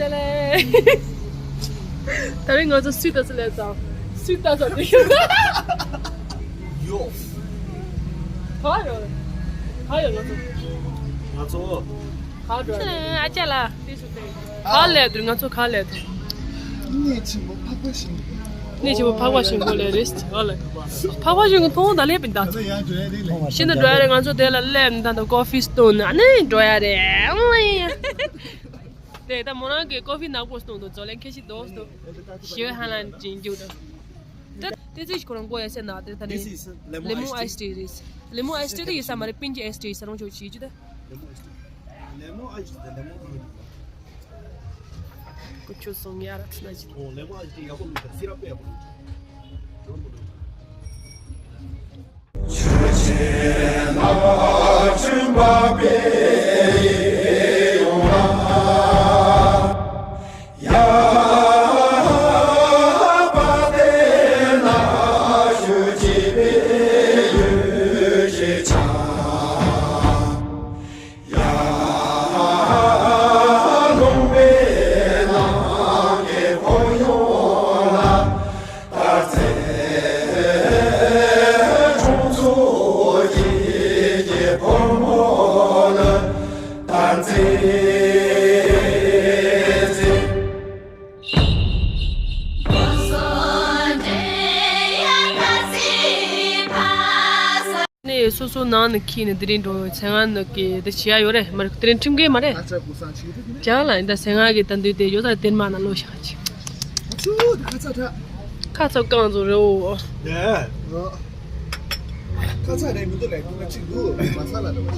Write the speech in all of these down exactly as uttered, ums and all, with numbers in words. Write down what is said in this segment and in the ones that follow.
ལེ། ད་རིང་ང་ཚོ་སུས་ལྟ་ཚུལ་ལས་ཙང་། སུས་ལྟ་ཚུལ་དེ་ཡོད། ཡོ། ག་ཡོད། ག་ཡོད་ང་ཚོ། ང་ཚོ། ག་འགྲོ་ཡ་རེད། ཨ་ཅག་ལགས། ག་ལས་འདུག་ང་ཚོ་ག་ལས་འདུག་གནས་ཆེན་པོ་འཕགས་པ་ཤིང་། གནས་ཆེན་པོ་འཕགས་པ་ཤིང་པོ་ལས་རེད། ཨ་ལས། འཕགས་པ་ཤིང་པོ་མཐོང་ད་ལས་པིན་ད། ཤིན་ཏུ་འགྲོ་ཡ་རེད། ང་ཚོ་དེ་ལ་སླེབས་ནས་ད་ད་ཀོ་ཧྥི་སྟོན་ནས་ཨ་ནི་འགྲོ་ཡ་རེད། དེ་ད་མོ་རང་གིས་ཀོ་ཧྥི་ནག་པོ་སྟོན་འདུག་བཟོ་ལན་ཁེ་ཤི་དོ་སྟོན། ཞེ་ཧ་ལན་ཅིང་རྒྱུ་དང་། ད་དེ་ཚོ་ཁོ་རང་མགོ་ཡ་སེ་ན་དེ་ད་ནི། This is lemon lemon iced iced tea tea རེད། lemon iced tea དེ་ཡིན་ས་མ་རེད། པིན་ཅི་ཨའི་སི་ཊི་ཊི་ས་རུང་ཆོག་ཅིག་ཅི་ད། ལེ་མོན་ཨའི་སི་ཊི་ཊི་དང་ལེ་མོན་ཨང་ཀུ་ཆུ་སོང་ཡ་ར་ཚ་ན་ཅི། ཨོ་ལེ་མོན་ཨའི་སི་ཊི་ཊི་ཡག་པོ་མི་འདུག་སི་རབ་དཔེ་ཡག་པོ་མི་འདུག་ནས་སོ་སོ་ནང་ནས་ཁྱེར་ནས་དེ་རིང་འགྲོ་ཚེ་ང་ནི་གི་དེ་བྱེད་ཡ་ཡོད་རེད་མ་རེད། དེ་རིང་ཁྲིམས་འགལ་མ་རེད། ཅག་ལ་ཡིན་ད་ཚེ་ང་གི་ད་འདུས་དེ་ཡོད་ད་དེར་མ་ན་ལོ་ཞག་ཅིག་ཁ་ཚ་རྐང་ཚོ་རེད་འོ། ཁ་ཚ་རེད་མི་འདུག་ལས་ཁུ་ང་གཅིག་འདུག་མ་ཚ་ལ་རེད་བ།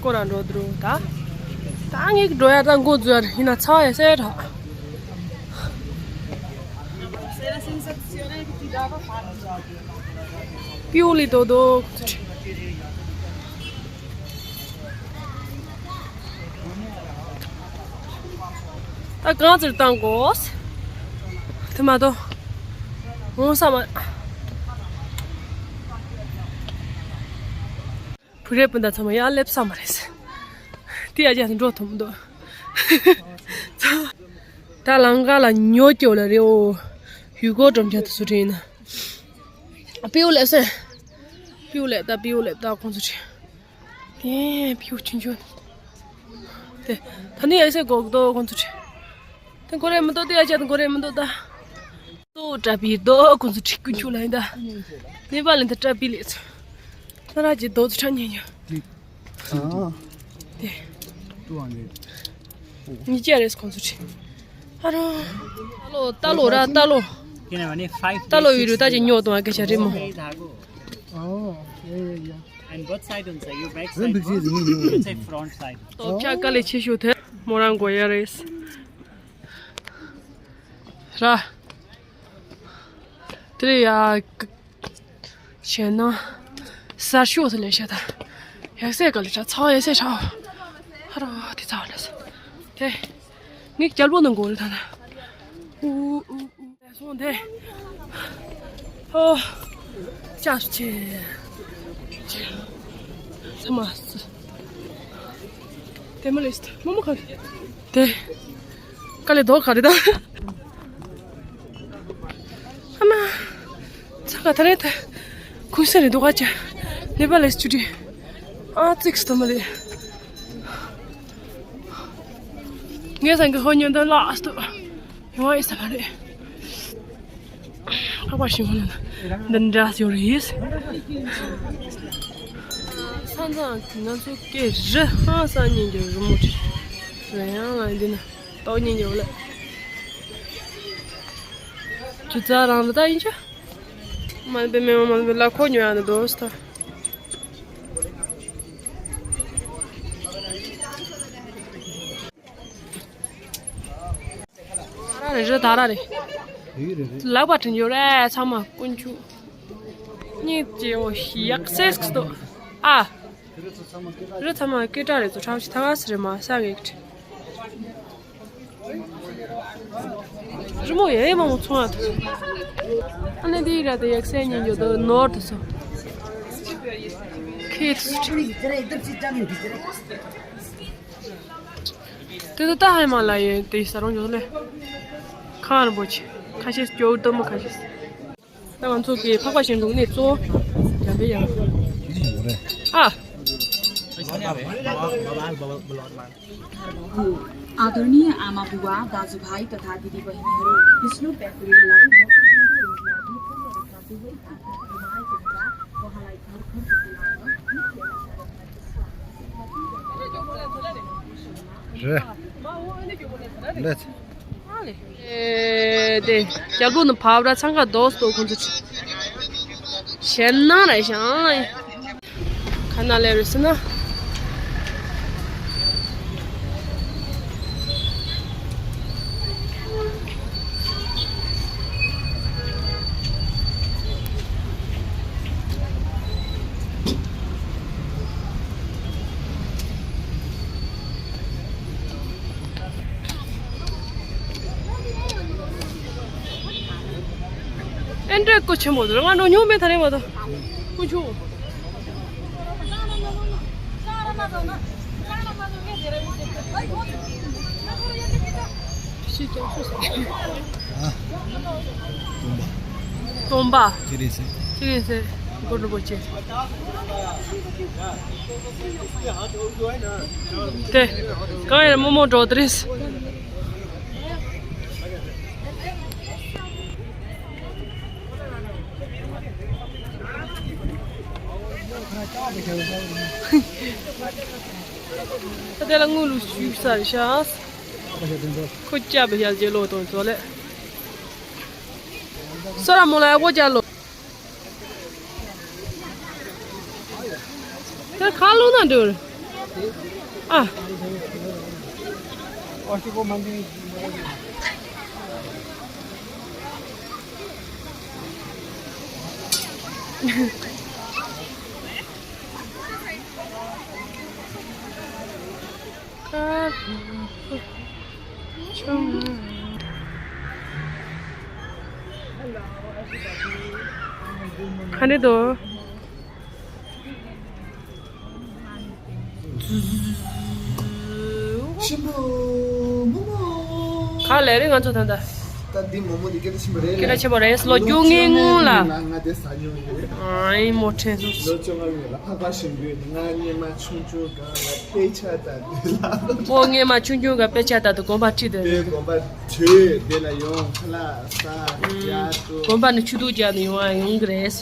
སྐོར་ར་འགྲོ་འདུག་ད། ད་ངས་འགྲོ་ཡ་ད་འགོ་འཛུལ་ཡ་ཡིན་ན་ཚ་བ་ཡ་སེ་ར། པིའུ་ལི་དོ་དོ། ད་གང་ཙིར་བཏང་དགོས། དེ་མ་གཏོགས་འོང་ས་མ། བུ་རེ་སྤུན་ཟླ་ཚང་མ་ཡར་སླེབས་ས་མ་རེད། དེ་ཡ་རྒྱ་དུ་འགྲོ་ཐུབ་མི་འདུག་ད་ལང་ཀ་ལ་ཉོ་སྐྱོ་ལ་རེ་འོ། ཡུལ་སྐོར་སྒྲོམ་རྒྱ་དུ་སུ་དྲན་ན། པིའུ་ལེབ་སེ། པིའུ་ལེབ་ད་པིའུ་ལེབ་ད་ཁོང་ཚོ་དྲན། དེ་ཕིའུ་ཆུང་ཆུང་། དེ་ད་ནི་ཡ་སེ་གོག་དོ་ཁོང་ཚོ་ཁྲི། དེ་གོ་རེ་མི་འདུག་དེ་ཡ་ཅག་དེ་གོ་རེ་མི་འདུག་ད། ཏོ་ཏྲ་པི་དོ་ཁོང་ཚོ་ཁྲི་ཀུན་ཆུ་ལ་ཡིན་ད། ནེ་པ་ལ་འདི་ཏྲ་པི་ལེ་ཚོ། ན་ར་ཅི་དོ་ཚོ་ཁྲ་ཉན་ཉོ། དེ། ཉི་ཅག་རེས་ཁོང་ཚོ་ཁྲི། ཨ་རོ། ཏ་ལོ་ཏ་ལོ་ར་ཏ་ལོ། ཏ་ལོ་ཡུ་རུ་ད་ཅི་ཉོ་དང་ཨ་ཀེ་ཤ་རེ་མོ། Oh, yeah, yeah, yeah. And both side on side, your back side. When big is you? It's a front side. ཏོ་ཕྱག་དཀའ་ལས་ཆེ་ཤོས་དེ་མོ་རང་གོ་ཡ་རེད། ར། དེ་ཡ། བྱས་ན། གསར་ཤོག་དེ་ལས་བྱ་ད། ཡག་སའི་དཀའ་ལས་ཆ་ཚ་བ་ཡག་སའི་ཆ། ཧ་ར་དེ་ཚ་བ་ལས། དེ། ངས་རྒྱལ་པོ་ནང་གོ་རེད་ད་ད། ཨུ་ཨུ་ཨུ། སོང་དེ། ཨོ། ཅག་སུ་ཆེ། ཚ་མ་སུ། དེ་མ་ལེས་ཏེ་མོ་མོ་ག་དེ། དཀའ་ལས་རྡོ་ག་རེ་ད། ཨ་མ། ཚ་ག་ད་རེད་ད། ཁུ་སེ་རེད་རྡོ་ག་ཅག་ནེ་པ་ལེས་ཆུ་དྲི། ཨ་ཙིག་སྟོ་མ་ལེ། ངས་སང་གི་ཧོ་ཉོན་ད་ལ་ཨ་སྟོ། ཡོང་ཨེ་ས་མ་རེད། ཁ་པར་ཞིག་ཧོ་ན་འདི་འདྲ་ཡོད་རེད། ས་མཚམས་ང་ཚོ་སྐད་རི་ཧང་སང་ཉིན་གྱི་རི་མོ་ཁྲིད་རེད། ཡང་ང་འདི་ན་ཏོག་ཉིན་གྱི་ལ། དུ་ཙ་རང་རེད་ད་ཡིན་ཆ། མ་ལ་པེ་མེ་མ་མ་ལ་པེ་ལ་ཁོ་ཉོ་ཡ་ན་དོ་སི་ཐ། ད་ར་རེ་རེ་ད་ར་རེ། ལག་པ་དྲིན་ཡོད་རེད་ཚང་མ་དཀོན་མཆོག་གཉིས་ཀྱི་འོ་ཡག་སེ་སི་ཏོ། ཨ། རི་ཚང་མ་སྐད་གྲགས་རེད་ཚོ་ཁྲག་ཤི་ཐ་ག་སི་རེད་མ་ས་ངེག་ཁྲི། རི་མོ་ཡེ་མ་མོ་ཚོང་ཨ་ཐུ། ཨ་ནེ་དེ་ར་དེ་ཡག་སེ་ཉིན་ཡོད་དོ་ནོར་དུ་སོ། ཁེ་ཐུ་སི་ཁྲི། དེ་དུ་ད་ཧའི་མ་ལ་ཡེ་དེ་ས་རོང་ཡོད་ལེ། ཁང་རིན་པོ་ཆེ་ཁ་ཤས་སྐྱོ་དོ་མོ་ཁ་ཤས། ད་ང་ཚོ་གི་འཕགས་པ་ཞིག་འདུག་ནས་གཙོ་བོ་རྒྱ་བལ་ཡང་། ཨ། आदरणीय आमा बुवा, दाजुभाइ तथा दिदीबहिनीहरू, विष्णु प्याकुरेललाई भक्तिपूर्ण लागि पूर्ण रूपमा दुवै हात घुमाएको हुँदा उहाँलाई घर घरको बोलाउन नित्य आचरणमा विश्वास। རེད། ལེགས། ཨེ་དེ་རྒྱ་སྒོ་ནས་བབས་ར་འཚང་ཁ་རྡོག་རྡོག་ཁོང་ཚོ་ཞེད་སྣང་ར་ཞང་ཁ་ན་ལེ་རེ་སི་ན། ཨེ་འདྲ་སྐུ་ཆེན་པོ་དེ་ང་འགྲོ་མྱོང་མེད་ད་རེད་མ་གཏོགས། སྐུ་ཆུང་། སྟོན་པ། ཅི་རེད་ཟེར། ཅི་རེད་ཟེར། གོ་རུ་པོ་ཆེ། དེ། གང་ཡིན་རྨོ་མོ་འགྲོ་དེ་རེད། ད་དེ་ལ་དངུལ་ལུགས་ཞུགས་ས་རེད་ཤག་ཁོ་སྐྱབས་པའི་ཞལ་གྱི་ལོ་དང་ཚོ་ལས། སོ་ར་མོ་ལ་ཡག་པོ་སྐྱབས་ལོ། དེ་ཁ་ལོ་ན་འདུག་ཨ། ག་འདྲ་འདུག་ཆེན་པོ་མོ་མོ། ག་ལེ་རེད་ང་ཚོ་ད་ལྟ། ད་འདི་མོ་མོ་འདི་སྐད་ཆ་ཆེན་པོ་རེད། སྐད་ཆ་ཆེན་པོ་རེད། ལོ་རྒྱུས་ངན་ངུ་ལ། ང་ང་དེ་ས་ཉོ་ཡོད། ཨ་ཡིན་མོ་ཁྲེན་སོ། ལོ་བཅོ་ལྔ་ཡོད་ལ་ཕག་པ་ཞིག་ཡོད། ང་སྔས་མ་ཆུང་ཆུང་སྒང་ལ་དཔེ་ཆ་ལྟ་དུས་ལ། མོ་སྔས་མ་ཆུང་ཆུང་སྒང་དཔེ་ཆ་ལྟ་དུས་དགོན་པ་ཁྲིད་དེ། དེ་དགོན་པ་བྲོས་དེ་ལ་ཡོང་ཁ་ལག་ཟ་རྒྱ་ཏུ། དགོན་པ་ནས་ཆུ་ཐུག་རྒྱག་ནས་ཡོང་བ་ཡོང་གི་རེད། ཡ་ཡ། ས་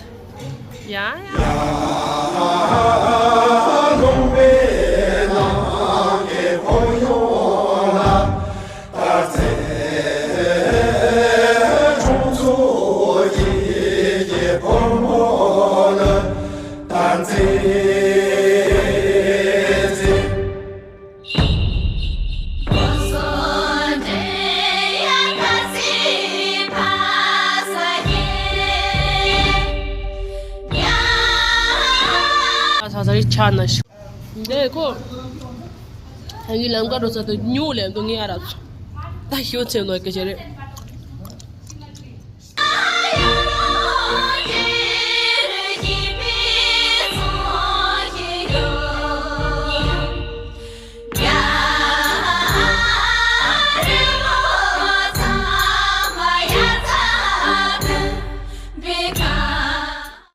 ས་རི་ཆ་ན་ཤི། འདི་ཁོ། ད་ངའི་ལམ་ཁ་འགྲོ་ས་དུ་ཉུག་ལེམ་དུ་ངའི་ཨ་ར་ཚོ། ད་ཤོད་ཚེ་ནོ་སྐད་ཆ་རེད།